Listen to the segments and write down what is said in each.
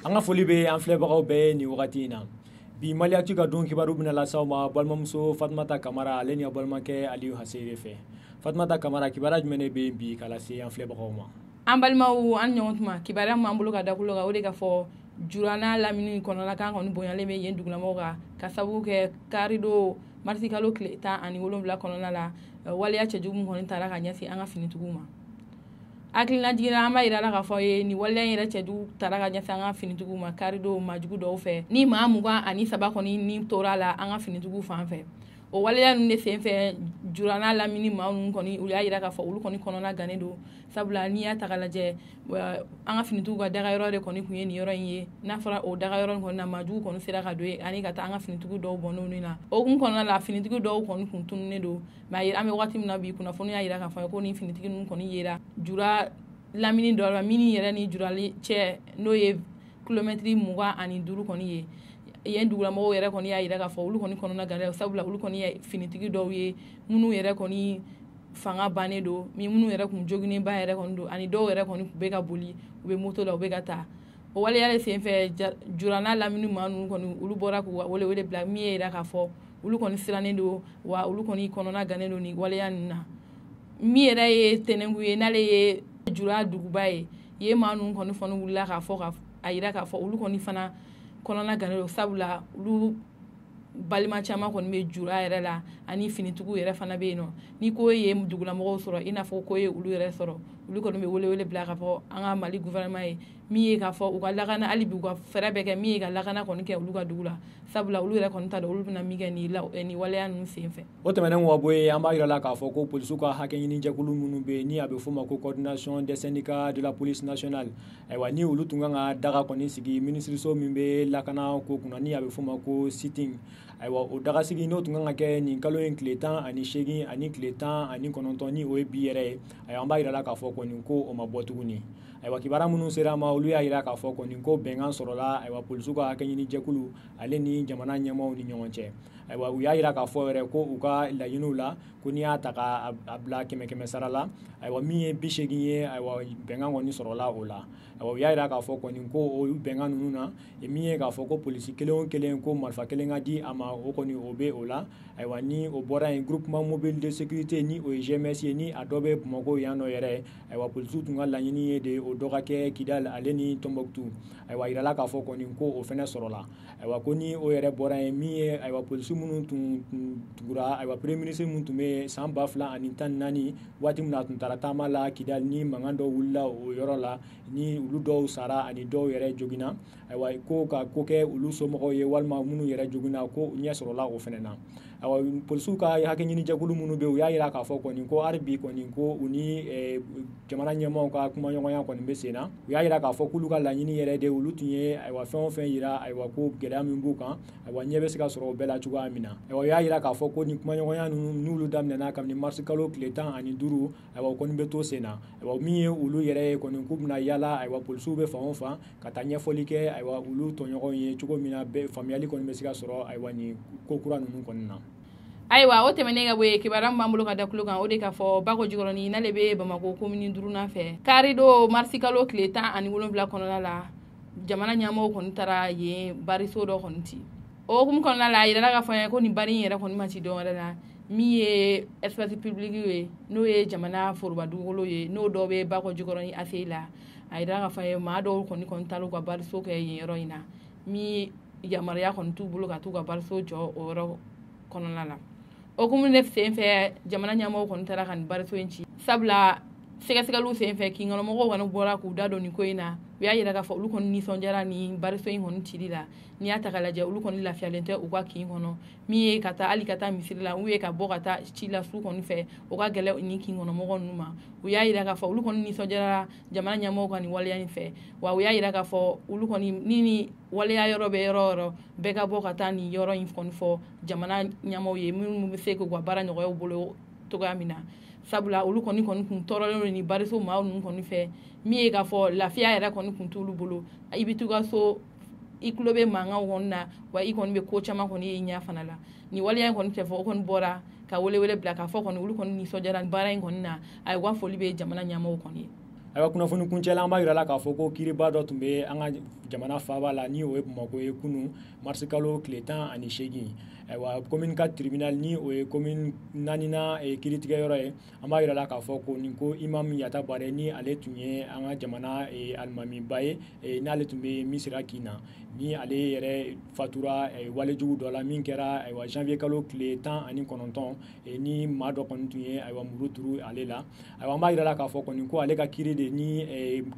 An ka foli bɛ an filɛbagaw bɛɛ ye nin wagati in na. Bi Maliactu ka don kibaru bɛna lase aw ma balimamuso Fatumata Kamara ale ni a balimakɛ Aliyu Hasere fɛ. Fatumata Kamara, kibaruya jumɛn de bɛ yen bi k'a lase an filɛbagaw ma? An balimaw, an ɲɔgɔn tuma, kibaruya min b'an bolo ka da kulo kan, o de ka fɔ Jura n'a lamini kɔnɔna kan kɔni bonyalen bɛ yen dugulamɔgɔw kan ka sababu kɛ karidon marisi kalo tile 17 kɔnɔna la, waleya cɛjugu min kɔni taara ka ɲɛsin an ka finitigiw ma. Hakilina jiginna, an b'a yira la k'a fɔ ye nin waleya in yɛrɛ cɛjugu taara ka ɲɛsin an ka finitigiw ma karidon maajugu dɔw fɛ, ni maa 23 kɔni ni tora la an ka finitigiw fan fɛ. O waleya ninnu de senfɛ, Jura n'a lamini maa ninnu kɔni, u y'a yira k'a fɔ olu kɔni kɔnɔna gannen don, sabula n'i y'a ta k'a lajɛ, an ka finitigiw ka dagayɔrɔ de kɔni tun ye nin yɔrɔ in ye. N'a fɔra o dagayɔrɔ in kɔni na, maajugu kɔni sera ka don yen ani ka taa an ka finitigiw dɔw bɔn n'u na. O hukumu kɔnɔna la, finitigi dɔw kɔni tun tununnen don, mais an bɛ waati min na bi, kunnafoni y'a yira k'a fɔ ko nin finitigi ninnu kɔni yera Jura lamini dɔ la, min yɛrɛ ni Jurali cɛ n'o ye kilomɛtiri 25 kɔni ye. Yen dugulamɔgɔw yɛrɛ kɔni y'a yira k'a fɔ olu kɔni kɔnɔna gɛlɛya, sabula olu kɔni ye finitigi dɔw ye minnu yɛrɛ kɔni fanga bannen don, min minnu yɛrɛ kun joginnenba yɛrɛ kɔni don, ani dɔw yɛrɛ kɔni tun bɛ ka boli, u bɛ moto la, u bɛ ka taa. O waleya de senfɛ, Jura n'a lamini maa ninnu kɔni, olu bɔra k'u wele bila, min ye yira k'a fɔ olu kɔni sirannen don, wa olu kɔni kɔnɔna gannen don nin waleya ninnu na. Min yɛrɛ ye Tɛnɛnku ye, n'ale ye Jura duguba ye, yen maa ninnu kɔni fana wulila k'a fɔ ka a yira k'a fɔ olu kɔni fana kɔnɔna gannen don, sabula olu balima caman kɔni bɛ Jura yɛrɛ la, ani finitigiw yɛrɛ fana bɛ yen nɔ. Ni ko ye dugulamɔgɔw sɔrɔ, i n'a fɔ ko ye olu yɛrɛ sɔrɔ, olu kɔni bɛ wele bila k'a fɔ an ka Mali gouvernement ye, min ye k'a fɔ u ka lakana, hali bi u ka fɛɛrɛ bɛɛ kɛ min ye ka lakana kɔni kɛ olu ka dugu la, sabula olu yɛrɛ kɔni t'a dɔn olu bɛna min kɛ nin waleya ninnu senfɛ. O tɛmɛnen kɔ ka bɔ yen, an b'a yira la k'a fɔ ko polisiw ka hakɛ ɲini jɛkulu minnu bɛ yen ni a bɛ f'o ma ko coordination des syndicats de la police nationale, ayiwa ni olu tun kan ka daga kɔni sigi minisiriso min bɛ lakana ko kunna ni a bɛ f'o ma ko sit-in, ayiwa o daga sigi n'o tun kan ka kɛ nin kalo in tile 18 ani tile 19 ni o ye bi yɛrɛ ye, ayiwa an b'a yira la k'a fɔ kɔni ko o ma bɔ tuguni. Ayiwa kibaruya minnu sera ma, olu y'a yira k'a fɔ kɔni ko bɛnkan sɔrɔla, ayiwa polisiw ka hakɛ ɲini jɛkulu ale ni jamana ɲɛmaaw ni ɲɔgɔn cɛ. Ayiwa u y'a yira k'a fɔ yɛrɛ ko u ka laɲiniw la, ko n'i y'a ta k'a bila kɛmɛ kɛmɛ sara la, ayiwa min ye 80 ye, ayiwa bɛnkan kɔni sɔrɔla o la. Ayiwa u y'a yira k'a fɔ kɔni ko o bɛnkan ninnu na, min ye k'a fɔ ko polisi kelen o kelen ko marifa kelen ka di a ma, o kɔni o bɛ o la. Ayiwa ni o bɔra yen, groupement mobile de sécurité ni o ye GMS ye, ni a dɔ bɛ Bamakɔ yan nɔ yɛrɛ, ayiwa polisiw tun ka laɲini ye de o dɔ ka kɛ Kidali ale ni Tɔnbɔkutu. Ayiwa a yirala k'a fɔ kɔni ko o fɛnɛ sɔrɔla. Ayiwa ko ni o yɛrɛ bɔra yen, min ye ayiwa polisi minnu tun tugura, ayiwa premier ministre min tun bɛ san 2014 waati min na a tun taara taama la Kidali, ni mankan dɔw wulila o yɔrɔ la, ni olu dɔw sara ani dɔw yɛrɛ joginna, ayiwa ko ka ko kɛ olu somɔgɔw ye walima minnu yɛrɛ joginna, ko ɲɛ sɔrɔla o fɛnɛ na. Ayiwa polisiw ka hakɛ ɲini jɛkulu minnu bɛ yen, u y'a yira k'a fɔ kɔni ko hali bi kɔni ko u ni jamana ɲɛmaaw ka kumaɲɔgɔnya kɔni bɛ sen na. U y'a yira k'a fɔ k'olu ka laɲini yɛrɛ de, olu tun ye ayiwa fɛn o fɛn yira, ayiwa ko gɛlɛya min b'u kan, ayiwa ɲɛ bɛ se ka sɔrɔ o bɛɛ la cogoya min na. Ayiwa u y'a yira k'a fɔ ko nin kumaɲɔgɔnya ninnu n'olu daminɛna kabini marisi kalo tile 15, ayiwa o kɔni bɛ to sen na. Ayiwa min ye olu yɛrɛ ye kɔni k'u bɛna yala, ayiwa polisiw bɛ fan o fan ka taa ɲɛfɔli kɛ, ayiwa olu tɔɲɔgɔnw ye cogo min na bɛɛ faamuyali kɔni bɛ se ka sɔrɔ, ayiwa nin ko kura ninnu kɔni na. Ayiwa o tɛmɛnen ka bɔ yen, kibaruya min b'an bolo ka da kulo kan, o de k'a fɔ Bako Jikɔrɔni n'ale bɛ Bamakɔ komini duurunan fɛ, karidon marisi kalo tile 17 kɔnɔna la, jamana ɲɛmɔgɔw kɔni taara yen bariso dɔ kɔni ci. O hukumu kɔnɔna la, a yirala k'a fɔ an ye ko nin bari in yɛrɛ kɔni ma ci dɔwɛrɛ la, min ye espace public ye, n'o ye jamana foroba dugukolo ye, n'o dɔ bɛ Bako Jikɔrɔni ACI la. A yirala k'a fɔ an ye maa dɔw kɔni taara u ka bariso kɛ yen yɔrɔ in na, min yamaruya kɔni t'u bolo ka t'u ka bariso jɔ o yɔrɔ kɔnɔna la. O hukumu de senfɛ, jamana ɲɛmɔgɔw kɔni taara ka nin bariso in ci, sabula sɛgɛsɛgɛliw senfɛ kinkɔnɔmɔgɔw kɔni bɔra k'u da don nin ko in na. U y'a yira k'a fɔ olu kɔni nisɔndiyara nin bariso in kɔni cili la. N'i y'a ta k'a lajɛ, olu kɔni lafiyalen tɛ u ka kin kɔnɔ, min ye ka taa hali ka taa misiri la, u ye ka bɔ ka taa ci la su kɔni fɛ, o ka gɛlɛn nin kin kɔnɔmɔgɔw ninnu ma. U y'a yira k'a fɔ olu kɔni nisɔndiyara jamana ɲɛmɔgɔw ka nin waleya in fɛ, wa u y'a yira k'a fɔ olu kɔni ni waleya yɔrɔ bɛ yɔrɔ o yɔrɔ, bɛɛ ka bɔ ka taa nin yɔrɔ in kɔni fɔ jamana ɲɛmɔgɔw ye, minnu bɛ se k'u ka baara nɔgɔya u bolo cogoya min na. Sabula olu kɔni kun tɔɔrɔlen don nin bariso maa ninnu kɔni fɛ, min ye k'a fɔ lafiya yɛrɛ kɔni kun t'olu bolo. I bɛ t'u ka so, i tulo bɛ mankanw kɔni na, wa i kɔni bɛ ko caman kɔni ye i ɲɛ fana la. Nin waleya in kɔni tɛ fɔ, o kɔni bɔra ka welewele bila k'a fɔ kɔni olu kɔni nisɔndiyara baara in kɔni na. Ayiwa foli bɛ jamana ɲɛmɔgɔw kɔni ye. Ayiwa, kunnafoni kuncɛla, an b'a yira la k'a fɔ ko kiiriba dɔ tun bɛ an ka jamana faaba la, ni o ye Bamakɔ ye, kunun marisikalo tile 18. Ayiwa, commune 4 tribunal, ni o ye commune naaninan kiiritigɛyɔrɔ ye, an b'a yira la k'a fɔ ko nin ko imam Yatabare, ni ale tun ye an ka jamana alimamiba ye, n'ale tun bɛ Misira kin na, ni ale yɛrɛ fatura walejugu dɔ la min kɛra, ayiwa, janvier kalo tile 19, ni maa dɔ kɔni tun ye, ayiwa, muru turu ale la. Ayiwa, an b'a yira la k'a fɔ kɔni ko ale ka kiiri de ni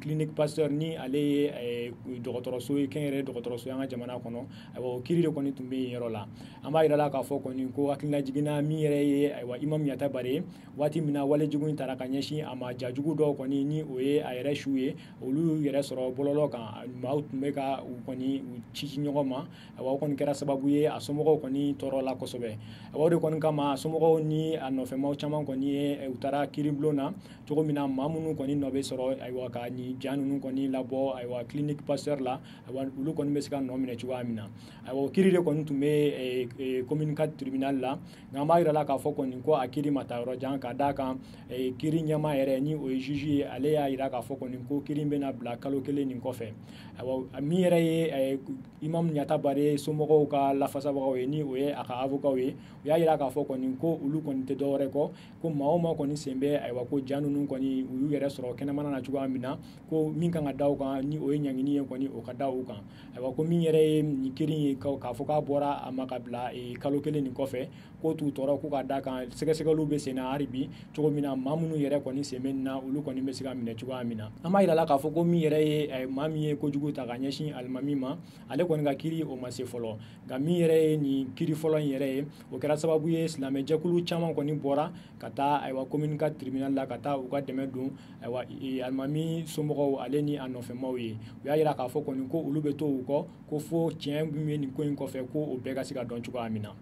clinique Pasteur, ni ale ye dɔgɔtɔrɔso ye, kɛnyɛrɛye dɔgɔtɔrɔso ye an ka jamana kɔnɔ, ayiwa, o kiiri de kɔni tun bɛ yen yɔrɔ la. An b'a yira la k'a fɔ kɔni ko hakilina min yɛrɛ ye, ayiwa, imam Yatabare, waati min na walejugu in taara ka ɲɛsin a ma, jajugu dɔw kɔni, ni o ye a yɛrɛ su ye, olu yɛrɛ sɔrɔ bɔlɔlɔ kan, maaw tun bɛ ka u kɔni u ci ci ɲɔgɔn ma. Ayiwa, o kɔni kɛra sababu ye a somɔgɔw kɔni tɔɔrɔ la kosɛbɛ. Ayiwa, o de kɔni kama a somɔgɔw ni a nɔfɛmaw caman kɔni ye u taara kiiribulon na cogo min na maa minnu kɔni nɔ bɛ sɔrɔ, ayiwa, ka nin ja ninnu kɔni labɔ, ayiwa, clinique Pasteur la, ayiwa, olu kɔni bɛ se ka nɔ minɛ cogoya min na. Ayiwa, o kiiri de kɔni tun bɛ commune 4 tribunal la. Nka an b'a yira la k'a fɔ kɔni ko a kiiri ma taa yɔrɔ jan, ka d'a kan kiiri ɲɛmaa yɛrɛ, ni o ye juge ye, ale y'a yira k'a fɔ kɔni ko kiiri bɛna bila kalo kelen nin kɔfɛ. Ayiwa, min yɛrɛ ye imam Yatabare somɔgɔw ka lafasabagaw ye, ni o ye a ka avocat ye, u y'a yira k'a fɔ kɔni ko olu kɔni tɛ dɔwɛrɛ kɔ, ko maa o maa kɔni sen bɛ, ayiwa, ko ja ninnu kɔni u y'u yɛrɛ sɔrɔ kɛnɛmana na cogoya min na, ko min kan ka da u kan, ni o ye ɲangini ye kɔni, o ka da u kan. Ayiwa, ko min yɛrɛ ye nin kiiri ye, k'a fɔ k'a bɔra a ma ka bila kalo kelen nin kɔfɛ, ko t'u tɔɔrɔ, ko ka da kan sɛgɛsɛgɛliw bɛ sen na hali bi, cogo min na maa minnu yɛrɛ kɔni sen bɛ nin na, olu kɔni bɛ se ka minɛ cogoya min na. An b'a yira la k'a fɔ ko min yɛrɛ ye maa min ye kojugu ta ka ɲɛsin alimami ma, ale kɔni ka kiiri o ma se fɔlɔ. Nka min yɛrɛ ye nin kiiri fɔlɔ in yɛrɛ ye, o kɛra sababu ye silamɛjɛkulu caman kɔni bɔra ka taa, ayiwa, commune 4 tribunal la ka taa u ka dɛmɛ don, ayiwa, alimami somɔgɔw ale ni a nɔfɛmaw ye. U y'a yira k'a fɔ kɔni ko olu bɛ to u kɔ, ko fo tiɲɛ min bɛ nin ko in kɔfɛ, ko o bɛɛ ka se ka dɔn cogoya min na.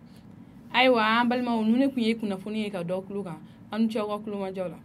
Ayiwa, an balimaw, ninnu de tun ye kunnafoni ye ka dɔ kulo kan. Aw ni ce aw ka kulomajɔ la.